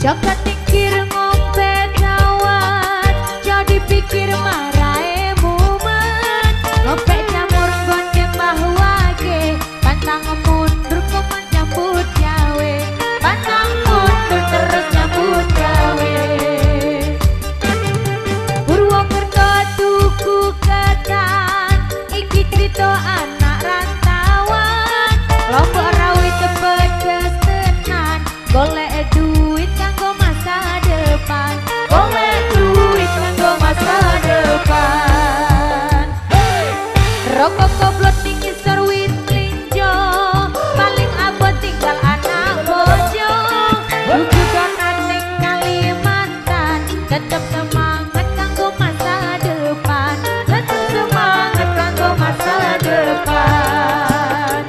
Joko tingkir ngombe dawet, jadi pikir marahe mumet. Ngopek jamur nggon mbah wage, pantang mundur kok nyambut gawe, pantang mundur terus nyambut gawe. Purwokerto tuku ketan, iki crito anak rantauan. Lombok rawit pedes tenan, golek duit kanggo masa depan, golek duit kanggo masa depan. Rokok goblok ning ngisor wit mlinjo, paling abot tinggal anak bojo. Tuku donat ning Kalimantan, tetep semangat kanggo masa depan, tetep semangat kanggo masa depan.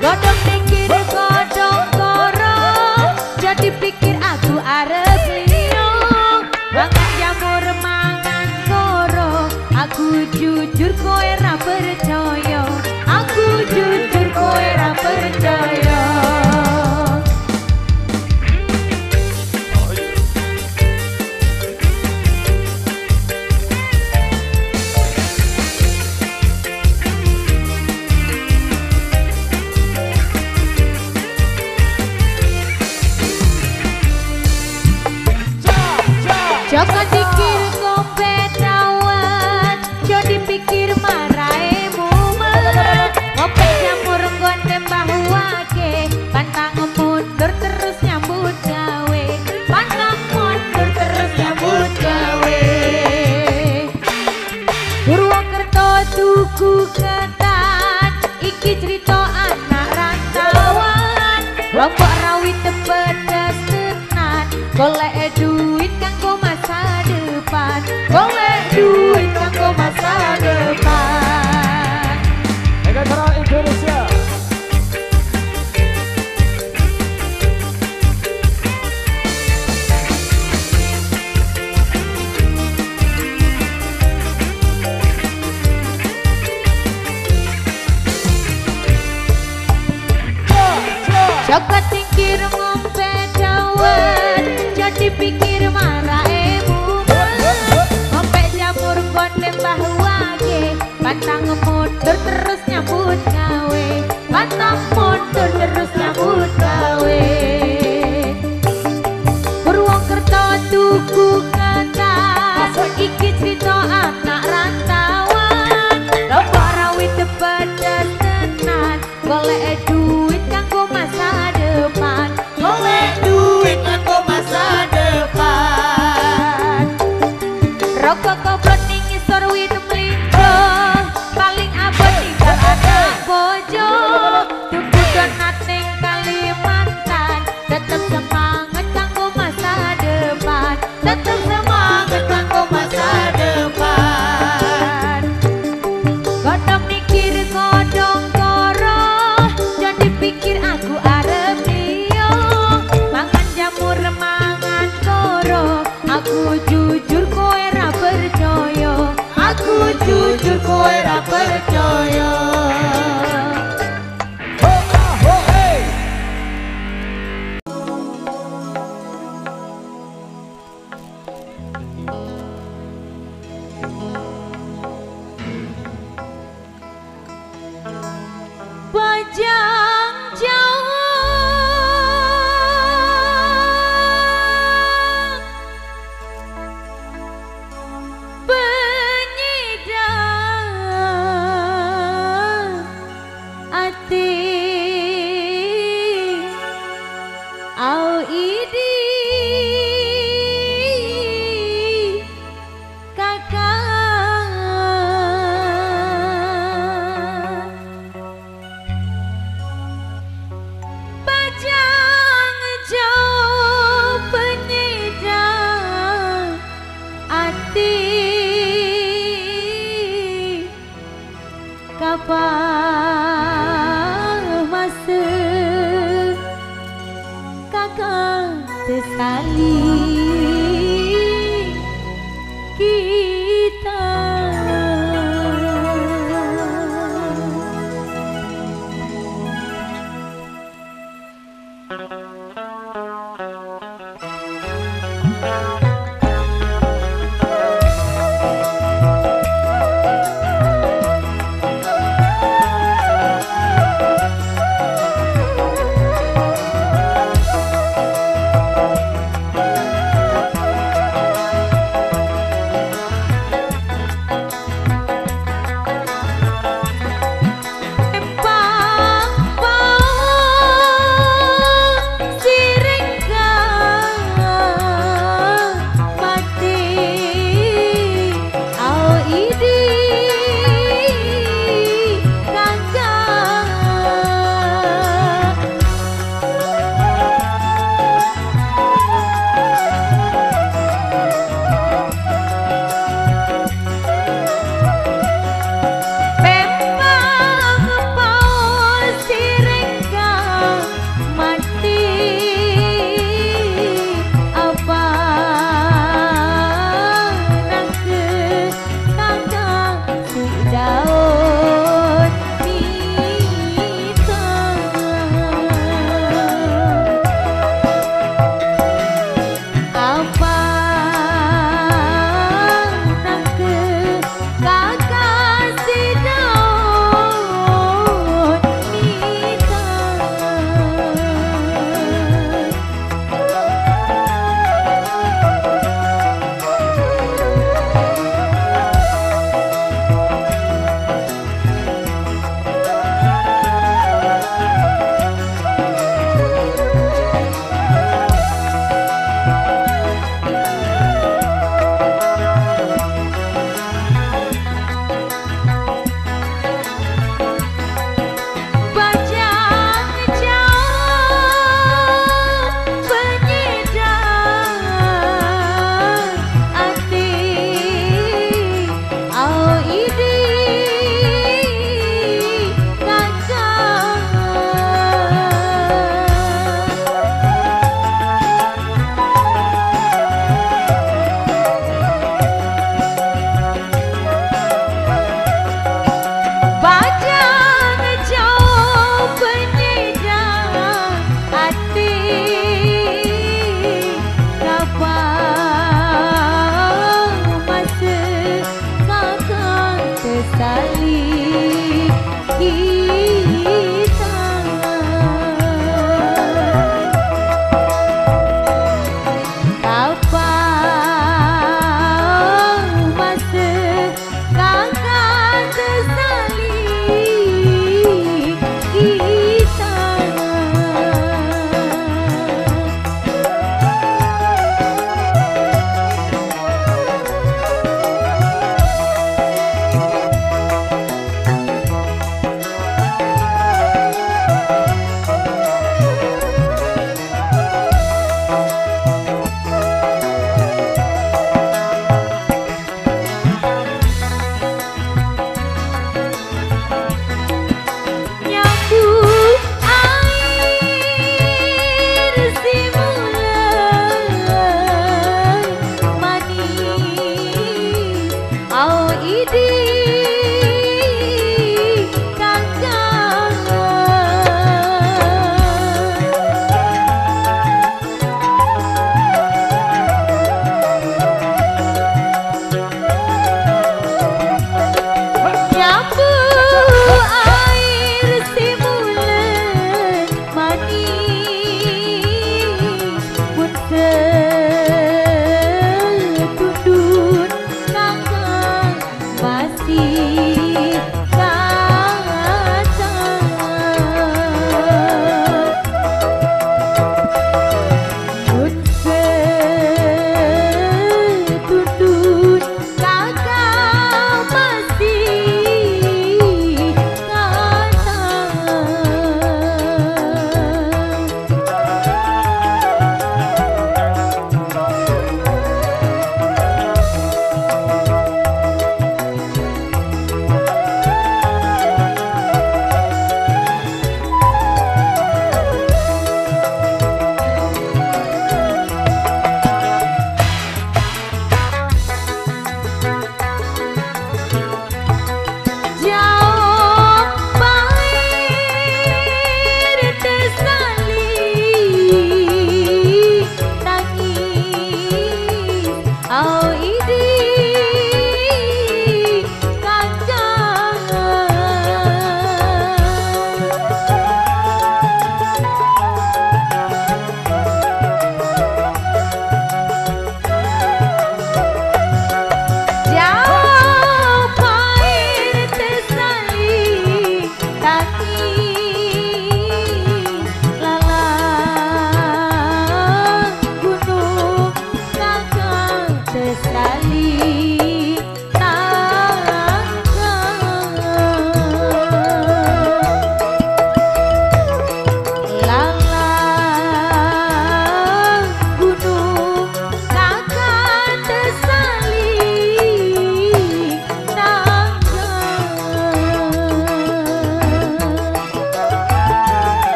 Godong mikir godong koro, jadi pikir aku arep liyo. Mangan jamur mangan koro, aku jujur kowe ra percaya, aku jujur kowe ra percaya. Joko dikir ngombe dawet, jadi pikir marahe mumet. Ngopek jamur nggon mbah wage, pantang mundur terus nyambut gawe, pantang mundur terus nyambut gawe. Purwokerto tuku ketan, iki crito anak rantauan. Lombok rawit pedes tenan, golek duit kanggo masa depan, golek duit kanggo masa depan. Negara Indonesia. Joko tingkir ngombe dawet, jadi pikir marahe mumet. Ngopek jamur nggon mbah wage, pantang mundur terus nyambut gawe, pantang mundur terus nyambut gawe. Purwokerto tuku ketan, iki crito anak rantauan. Lombok rawit pedes tenan, golek duit kanggo masa depan, golek duit kanggo masa depan. Rokok goblok ning ngisor wit mlinjo, paling abot tinggal anak bojo. Tuku donat ning Kalimantan, tetep semangat kanggo masa depan, tetep semangat kanggo masa depan. Godong mikir godong koro, jadi pikir aku arep liyo. Mangan jamur mangan koro, aku jujur kowe ra percaya, aku jujur kowe ra percaya. Ho ah ho hey. Bajang jauh penyidang ati au idi kakak. Bajang jauh penyidang ati kapal masuk kakak tesali kita. Thank